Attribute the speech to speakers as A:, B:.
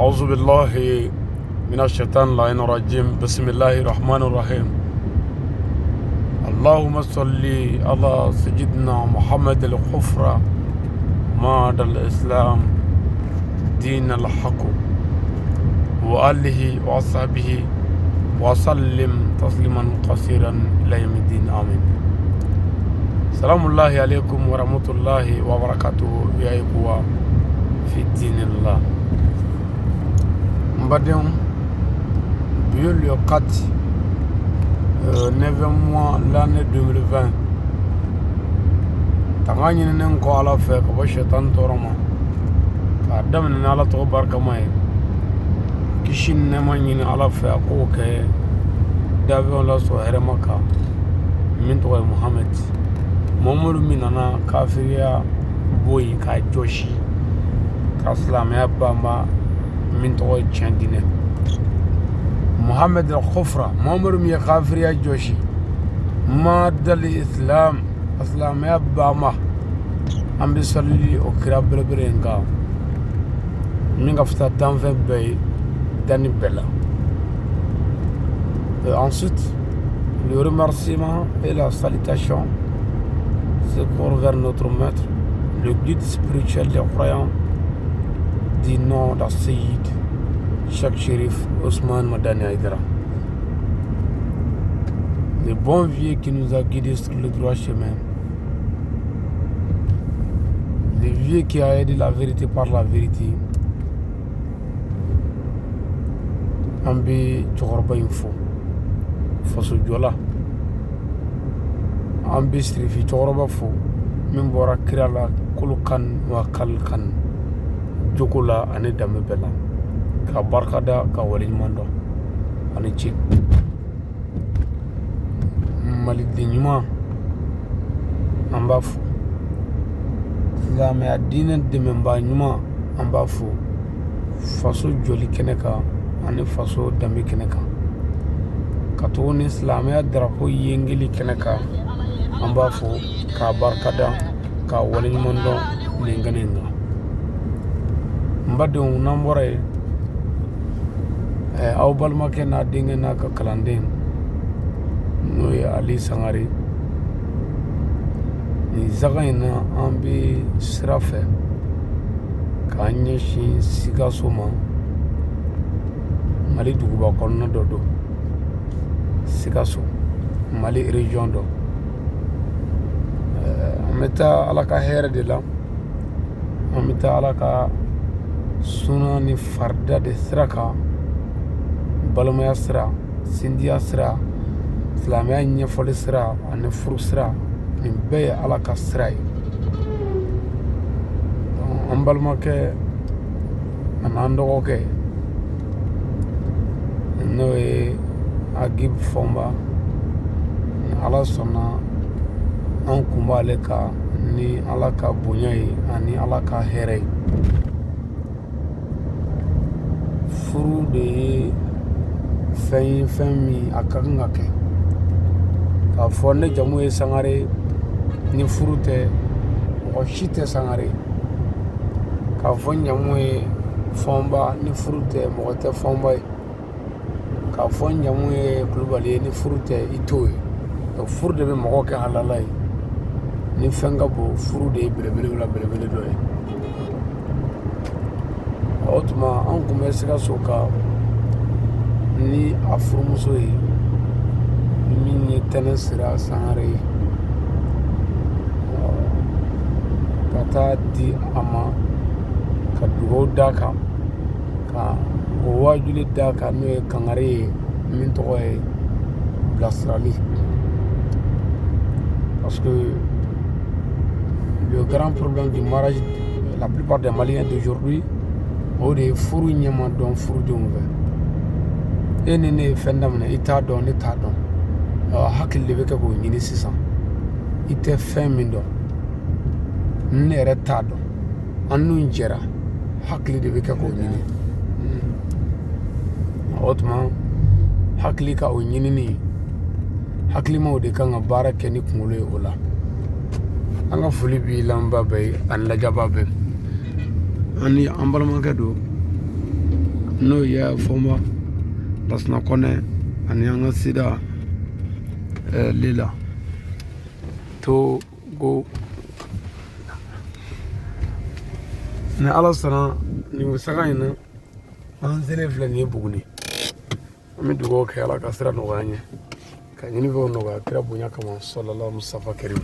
A: أعوذ بالله من الشيطان اللعين الرجيم. بسم الله الرحمن الرحيم. اللهم صل على سيدنا محمد الخفرة ماد الإسلام دين الحق وآله وصحبه وسلم تسليما كثيرا إلى يوم الدين، آمين. سلام الله عليكم ورحمة الله وبركاته يا إخوة في دين الله. N badenw, bi ye le 4 9e mois, l'année 2020. Tanga ɲininen kɔ Ala fɛ ka bɔ sɛtan tɔɔrɔ ma, k'a daminɛ ni Ala tɔgɔ barikama ye, kisi ni nɛɛma ɲini Ala fɛ a k'o kɛ dafɛnw la sɔrɔ hɛrɛma kan, min tɔgɔ ye Muhamɛd Muhamadu, min nana kafiriya bɔ yen k'a jɔsi ka silamɛya banba, min tɔgɔ ye tiɲɛ diinɛ. Muhamɛd al-Khufra, Muhamadu min ye kafiriya jɔsi, madali islam, silamɛya banba. An bɛ sali o kira belebele in kan, min ka fisa danfɛn bɛɛ ye danni bɛɛ la. Et ensuite, le remerciement et la salutation se courent vers notre maître, le guide spirituel des croyants, du nom d'Asseïd, Cheikh Chérif Ousmane Madani Aïdara. Le bon vieux qui nous a guidés sur le droit chemin. Le vieux qui a aidé la vérité par la vérité. An bɛ cɛkɔrɔba in fo fasojɔla. An bɛ sirifi cɛkɔrɔba fo, min bɔra kira la kolo kan wa kali kan jogo la ani danbe bɛɛ la, ka barika da ka waleɲuman dɔn. Ani ce, maliden ɲuman. An b'a fo, silamɛya diinɛ dɛmɛbaa ɲuman. An b'a fo faso jɔli kɛnɛ kan ani faso danbe kɛnɛ kan, ka tugu ni silamɛya darapo yengeli kɛnɛ kan. An b'a fo k'a barikada k'a waleɲuman dɔn nin kɛnɛ in kan. N badenw, n'an bɔra yen, aw balimakɛ n'a denkɛ n'a ka kalanden, n'o ye Ali Sangare. Nin saga in na, an bɛ sira fɛ k'an ɲɛsin Sikaso ma. Mali duguba kɔnɔna dɔ don, Sikaso, Mali région dɔ. An bɛ taa Ala ka hɛrɛ de la, an bɛ taa Ala ka suna ni farida de sira kan, balimaya sira, sindiya sira, silamɛya ɲɛfɔli sira ani furu sira. Nin bɛɛ ye Ala ka sira ye. An balimakɛ an'an dɔgɔkɛ, n'o ye Agib Fɔnba, ni Ala sɔnna, an kun b'ale kan ni Ala ka bonya ye ani Ala ka hɛrɛ ye. Furu de ye fɛn ye, fɛn min a ka kan ka kɛ. K'a fɔ ne jamu ye Sangare, ni furu tɛ, mɔgɔ si tɛ Sangare. K'a fɔ n jamu ye Fɔnba, ni furu tɛ, mɔgɔ tɛ Fɔnba ye. K'a fɔ n jamu ye Kulubali ye, ni furu tɛ, i t'o ye. Donc furu de bɛ mɔgɔ kɛ halala ye. Ni fɛn ka bon, furu de ye belebele la belebele dɔ ye. O tuma, an kun bɛ Sikaso kan ni a furumuso ye, min ye Tɛnɛ Sira Sangare ye, ka taa di a ma, ka dugawu d'a kan, ka o wajuli d'a kan, n'o ye kangari ye, min tɔgɔ ye bilasirali. Parce que le grand problème du mariage, la plupart des Maliens d'aujourd'hui, o de ye furu ɲɛma dɔn furudenw fɛ. E ni ne ye fɛn daminɛ, i t'a dɔn, ne t'a dɔn, hakili de bɛ kɛ k'o ɲini sisan. I tɛ fɛn min dɔn, ne yɛrɛ t'a dɔn, an nun jɛra, hakili de bɛ kɛ k'o ɲini. O tuma, hakili ka o ɲinini, hakilimaw de kan ka baara kɛ ni kunkolo ye. O la, an ka foli b'i lamɛnbaa bɛɛ ye ani lajabaa bɛɛ, ani an balimakɛ don. N'o ye Yaya Fɔnba, Lasina Kɔnɛ ani an ka sida Lela Togo. Ni Ala sɔnna, nin saga in na, an selen filɛ nin ye Buguni. An bɛ dugawu kɛ, Ala ka sira nɔgɔya an ye, ka ɲini fɛnw nɔgɔya kira bonya kama, sɔlala Mustafa Karim.